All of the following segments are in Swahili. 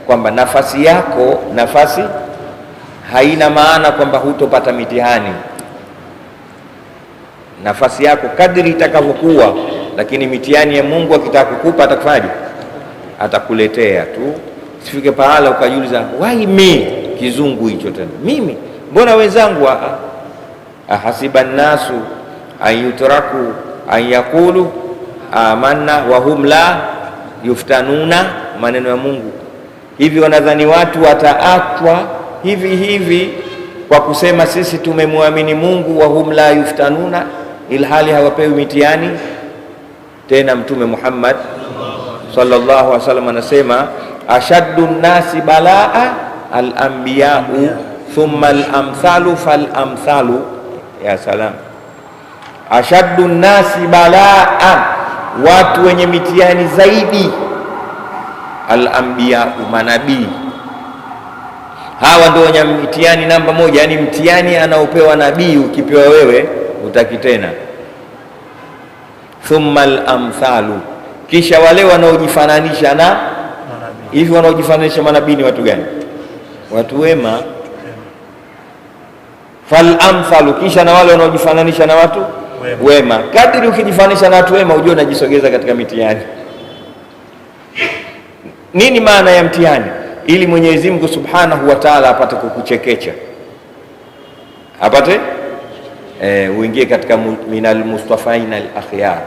Kwamba nafasi yako, nafasi haina maana kwamba hutopata mitihani. Nafasi yako kadri itakavyokuwa, lakini mitihani ya Mungu akitaka kukupa atakufanyaje? Atakuletea tu. Sifike pahala ukajiuliza why me, kizungu hicho tena, mimi mbona wenzangu? Ahasiba nnasu an yutraku an yaqulu amanna wa hum la yuftanuna, maneno ya Mungu. Hivi wanadhani watu wataachwa hivi hivi kwa kusema sisi tumemwamini Mungu, wa hum la yuftanuna, ilhali hawapewi mitihani? Tena Mtume Muhammad sallallahu alaihi wasallam anasema ashaddu nnasi balaa al-anbiya'u thumma al-amthalu fal-amthalu. Ya salam, ashaddu nnasi balaa, watu wenye mitihani zaidi, al-anbiya'u, manabii. Hawa ndio wenye mitihani namba moja. Yani mtihani anaopewa nabii ukipewa wewe utaki tena. Thumma al-amthalu, kisha wale wanaojifananisha na hivi. Wanaojifananisha manabii ni watu gani? Watu wema. Fal amthalu, kisha na wale wanaojifananisha na watu wema. Kadri ukijifananisha na watu wema, ujue unajisogeza katika mitihani. Nini maana ya mtihani? Ili Mwenyezi Mungu Subhanahu wa Ta'ala apate kukuchekecha, apate uingie katika minal mustafaina al akhyar,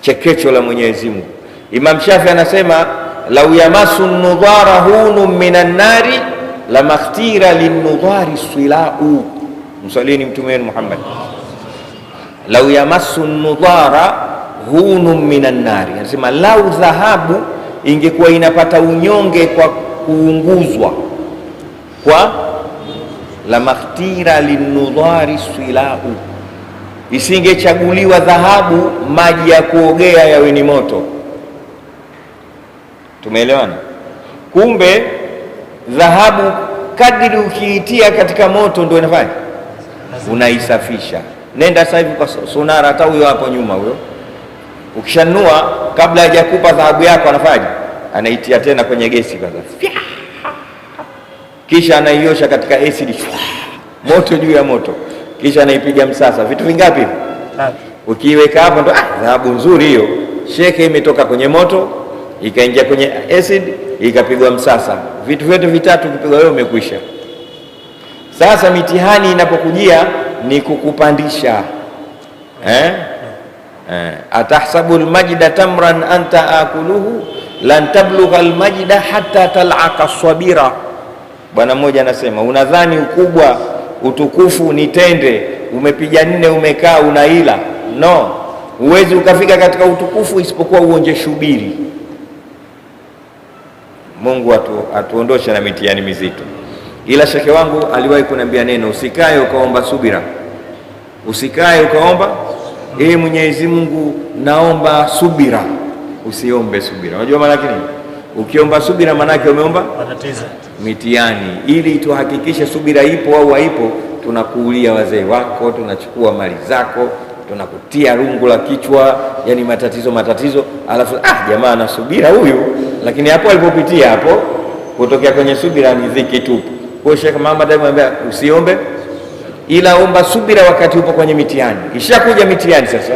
chekecho la Mwenyezi Mungu. Imam Shafi anasema lau yamasu nudhara hunu minan nari lamakhtira linnudhari silau. Msalini mtume wenu Muhammad. Lau yamasu nudhara hunu minan nari, anasema lau dhahabu ingekuwa inapata unyonge kwa kuunguzwa kwa lamakhtira linnudhari silau, isingechaguliwa dhahabu maji ya kuogea yawe ni moto. Tumeelewana? Kumbe dhahabu kadri ukiitia katika moto ndio inafanya unaisafisha. Nenda sasa hivi kwa sonara, hata huyo hapo nyuma huyo, ukishanunua kabla hajakupa dhahabu yako anafanya anaitia tena kwenye gesi kwanza, kisha anaiosha katika acid, moto juu ya moto, kisha anaipiga msasa. Vitu vingapi? Ukiiweka hapo ndo dhahabu nzuri hiyo. Sheke imetoka kwenye moto ikaingia kwenye acid ikapigwa msasa, vitu vyote vitatu ukipigwa wewe umekwisha. Sasa mitihani inapokujia ni kukupandisha Atahsabu almajda tamran anta akuluhu lan tablugha almajda hatta tal'aqa sabira. Bwana mmoja anasema unadhani ukubwa utukufu ni tende, umepiga nne umekaa unaila? No, huwezi ukafika katika utukufu isipokuwa uonje shubiri. Mungu atuondoshe na mitihani mizito. Ila shekhe wangu aliwahi kuniambia neno, usikae ukaomba subira, usikae ukaomba Mwenyezi Mungu naomba subira. Usiombe subira. Unajua maana yake nini? Ukiomba subira maana yake umeomba matatizo, mitihani. Ili tuhakikishe subira ipo au haipo, tunakuulia wazee wako, tunachukua mali zako, tunakutia rungu la kichwa, yani matatizo matatizo, alafu jamaa ana subira huyu, lakini hapo alipopitia hapo kutokea kwenye subira ni dhiki tupu. Kwa hiyo Sheikh Muhammad alimwambia usiombe, ila omba subira wakati upo kwenye mitihani. Ishakuja mitihani sasa,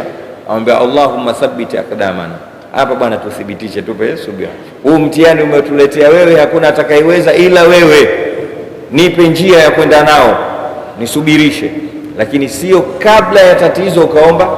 amwambia Allahumma thabbit aqdamana. Hapa bwana, tuthibitishe, tupe subira. Huu mtihani umetuletea wewe, hakuna atakayeweza ila wewe. Nipe njia ya kwenda nao, nisubirishe, lakini sio kabla ya tatizo ukaomba.